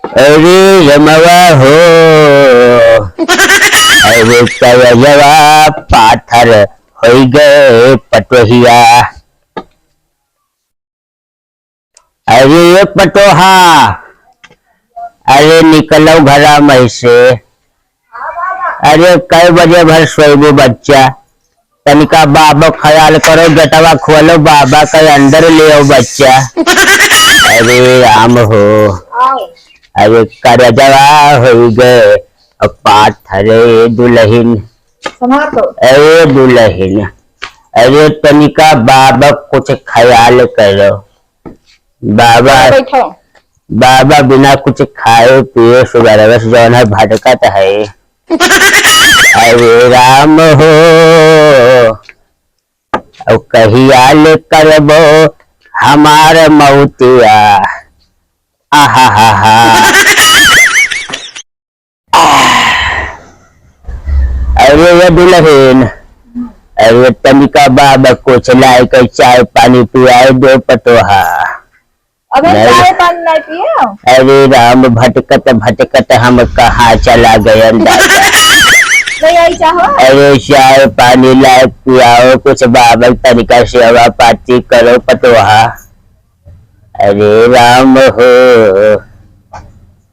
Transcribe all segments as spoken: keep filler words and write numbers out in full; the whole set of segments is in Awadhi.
अरे रमवा हो, अरे करेजवा पाथर होइ गए पटोहिया। अरे ये पटोहा, अरे निकलो घरा में से। अरे कै बजे भर सोइबो बच्चा? तनिका बाबा ख्याल करो, गेटवा खोलो, बाबा के अंदर ले आओ बच्चा। अरे राम हो, अरे करेजवा होइ गए पाथर दुलहिन। अरे दुलहिन, अरे तनिका बाबा कुछ ख्याल करो। बाबा, बैठो। बाबा बिना कुछ खाए पिए सुबह से जौन है भटकत है। अरे राम हो, अब कहिया ले करबो हमार मौतिया। आहा हा हा। अरे ये दुलहिन, अरे तनिका बाबा कुछ लाए के चाय पानी पियाए दो पटोहा। अबे नहीं। चाय पानी नहीं पिए? अरे राम, भटकत भटकत हम कहाँ चला गए दादा। नहीं आई चाहो? अरे चाय पानी लाए पियाओ, कुछ बाबा तनिका सेवा पाती करो पटोहा। अरे राम हो,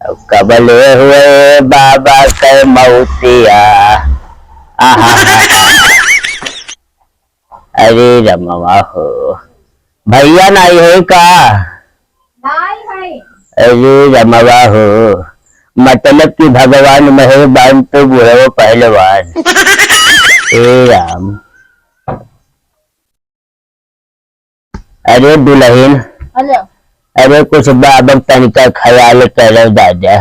अब कबले हुए बाबा के मौतिया। आहा। अरे रमवा हो, भैया नाई है का? नाई है। अरे रमवा हो, मतलब कि भगवान मेहरबान तो बुढ़ो पहलवान। ए राम। अरे दुलहिन, हेलो। अरे कुछ बाबक तनिका ख्याल करो दादा।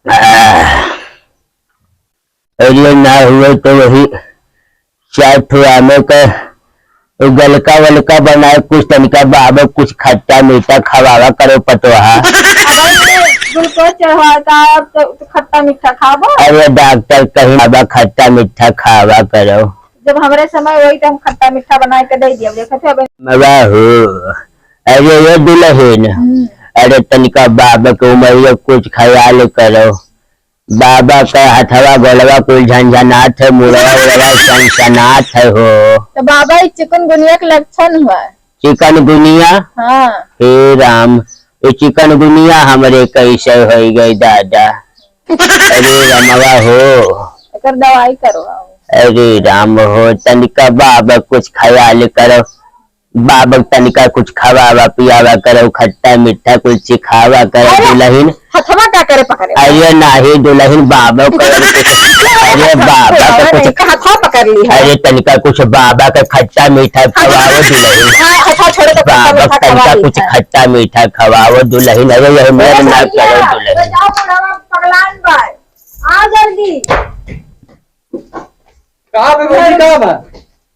आह। अरे ना हुए तो वही चार ठो आमे का गलका वलका बनाए, कुछ तनिका बाबक कुछ खट्टा मीठा खवावा करो पटोहा। अब ये ग्लूकोज चढ़वा का, अब तो खट्टा मीठा खाबो। अरे डॉक्टर कहीं बाबा खट्टा मीठा खावा करो। जब हमरे समय होई तो हम खट्टा मीठा बनाए के दे दिया, देखत हो अब। मवा हो। अरे ये दुलहिन, हम्म। अरे तनिका बाबा के उमरिया कुछ ख्याल करो। बाबा के हथवा गोलवा कुल झनझनात है, मुड़वा उड़वा सनसनात है हो। तो बाबा, ई चिकनगुनिया के लक्षण हुआ। चिकनगुनिया? हाँ। हे राम, ये चिकनगुनिया हमरे कैसे होई गई दादा? अरे रमवा हो। एकर दवाई करवाओ। अरे राम हो, तनिका बाबा कुछ ख्याल करो। बाबक तनिका कुछ खवावा पियावा करो, खट्टा मीठा कुछ चिखावा करो अरे, दुलहिन। हथवा का करे पकड़े? अरे नाही दुलहिन, बाबक कुछ, अरे बाबा का कुछ, हथवा पकड़ ली है। अरे तनिका कुछ बाबा का खट्टा मीठा खवाओ दुलहिन। हाँ, हथवा छोड़ो तो खट्टा बाबक मीठा तनिका खवा कुछ ली है। खट्टा मीठा खवाओ दुलहिन। अरे यही मन अरे ना भैया, करो दुलहिन। तो जाओ बुढ़वा पगलान बा। आ जल्दी। का बे भौजी, का बा?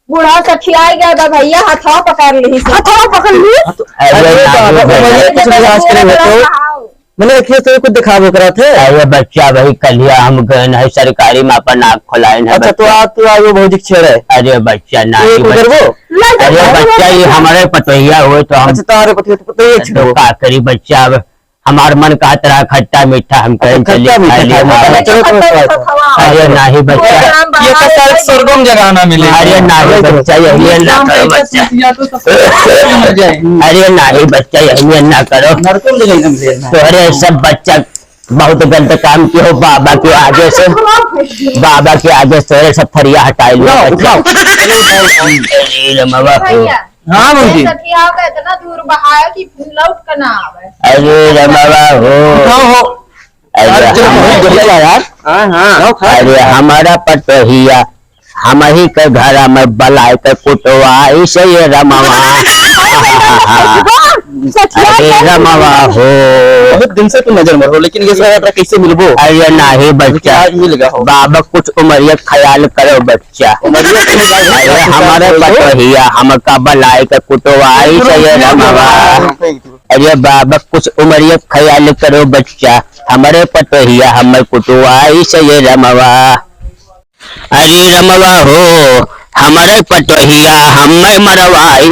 बूढ़ा सठियाई गया बा भैया, हथवा पकड़ ली। हथवा पकड़ ली? अरे अरे बाबा, बाबा, भैया, कुछ लिहाज करे हो तो? मने अखिए से कुछ दिखाबो करत है। अरे बच्चा, भाई कलिया हम गए हैं सरकारी में अपन आँख खोलाइन है अच्छा, तो बच्चा। आ, तू आ, वो भौजी के छेड़े। अरे बच्चा, तू नाही एक बच्चा। उधर वो? अरे बच्चा, ये हमारे पतोहिया हुए तो हम अच्छा, तारे पतोहिया, पतोहिया तो छेड़े। का करी बच्चा, अब हमार मन कहत रहा खट्टा मीठा, हम कहे अच्छा, चलिए खट्टा मीठा खा लिए। खाए, हाँ। अच्छा, चलो, चलो, चलो, चलो। अरे नाही बच्चा। ये तो शायद स्वर्गो में जगह ना मिले। अरे नाही बच्चा, ये ना करो बच्चा। अरे नाही बच्चा, ये ना करो। नरको में जगह ना मिले। तोहरे सब बच्चा बहुत गलत काम कियो, बाबा के आगे से, बाबा के आगे से तोहरे सब थरिया हटाई लो बच्चा। अरे रमवा हो। हाँ, भौजी। सखिया के इतना दूर बहाया कि लौट के ना आवे। अरे रे बाबा हो। हाँ, हो। अरे अरे, चलो, हाँ। भौजी, चलो यार। हाँ, हाँ। अरे, हमारा पटोहिया, हमही के घरा में बलाय के कुटवाई से ये रमवा। सखिया अरे के रमवा हो। बहुत दिन से तू नजर में हो, लेकिन ये सब कैसे मिलबो? अरे नाही बच्चा। आज मिल गया हो। बाबा कुछ उमरिया ख्याल करो बच्चा। अरे हमारे पटोहिया हमका बलाय के कुटवाई से ये रमवा। अरे बाबा कुछ उमरिया ख्याल करो बच्चा, हमरे पटोहिया हमर कुटवाई से ये रमवा। अरे रमवा हो, हमरे पटोहिया हमर मरवाई।